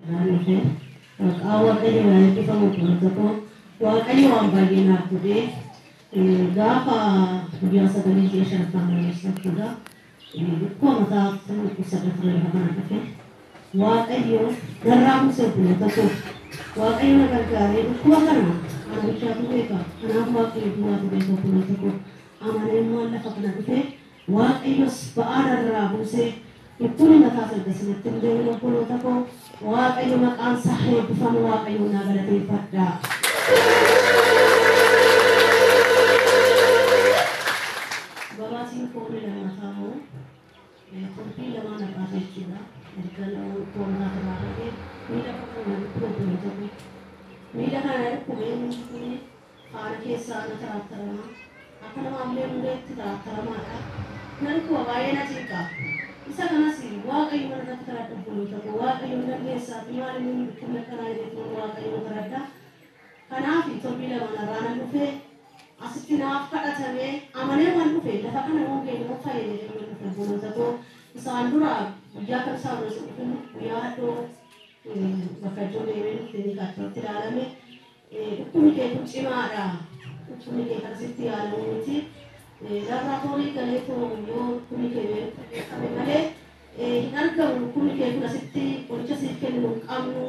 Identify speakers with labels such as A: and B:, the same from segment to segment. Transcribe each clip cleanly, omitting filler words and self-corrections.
A: Dhufe maqaa Waaqayyo eebbifamu obboloota koo. Waaqayyo waan baay'ee naaf godhee, gaafa guyyaa 9 ji'a 5ffaa jechuudha. Dhukkuba mataa dhukkubsadha ture lafa kana dhufe. Waaqayyo narraa buuse, obboloota koo. Waaqayyo na gargaaree dhukkuba kana ana bichaatu beeka. Kanaaf Waaqayyo duwwaatu beeka, obboloota koo. Amanamummaan lafa kana dhufe, Waaqayyos ba'aa narraa buusee, dhukkubni mataa erga sanatti hin deemin, obboloota koo. Waaqayyo maqaan isaa eebbifamu, Waaqayyo naa galateeffadha. Gabaatiin foonii lammataa immoo torbii lamaan har'aati jechuudha. Erga dhukkuba mataa irraa ka'ee miila koo na dhukkuba, obboloota koo. Miila kana na dhukkubee miilli kun faana keessaa na taraattaramaa. Akka nama amlee mureetti taraattaramaadha. Na dhukkuba, baay'ee na cinqa. Isa kanas Waaqayyo mana irratti kadhadha, obboloota koo. Waaqayyo hin dandeessaati, maali inni dhukkubni akkanaa jedheetu Waaqayyo kadhadha. Kanaaf torbii lamaan har'aa nan dhufee asitti naaf kadhatamee amanee waan dhufe, lafa kana waan geenye fayyade jedhee dhufe, obboloota koo. Isaan dura guyyaa kan isaa dura dhufin guyyaa haddoo bakka iddoo deemee dhufte ni qaxxatti ilaalame, dhukkubni kee kun cimaadha, dhukkubni kee akkasitti yaalamu miti, laaboraatoorii galeetoo yoo dhukkubni kee beekame malee hin argamu, dhukkubni kee kun asitti qoricha siif kennu hin qabnu,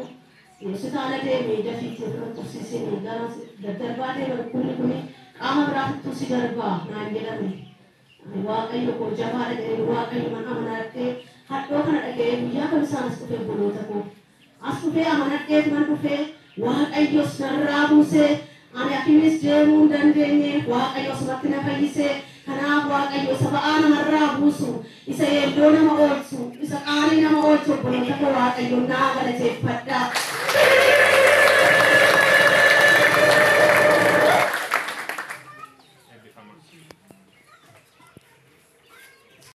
A: hospitaala deemee dafiitii ofirra tursiisin, gara daddarbaa deema, dhukkubni kun qaama biraatittuu si darbaa naan jedhame. Waaqayyo koo jabaadha jedhee Waaqayyo man amanadhee hadhoo kana dhaga'ee guyyaa kam isaan as dhufee, obboloota koo. As dhufee amanadheet man dhufee, Waaqayyos narraa buusee, ani hakimis deemuu hin dandeenye, Waaqayyo asumatti na fayyisee. Kanaaf Waaqayyo isa ba'aa namarraa buusu, isa yeelloo nama oolchu, isa qaanii nama oolchu, obboloota koo, Waaqayyo naa galateeffadha.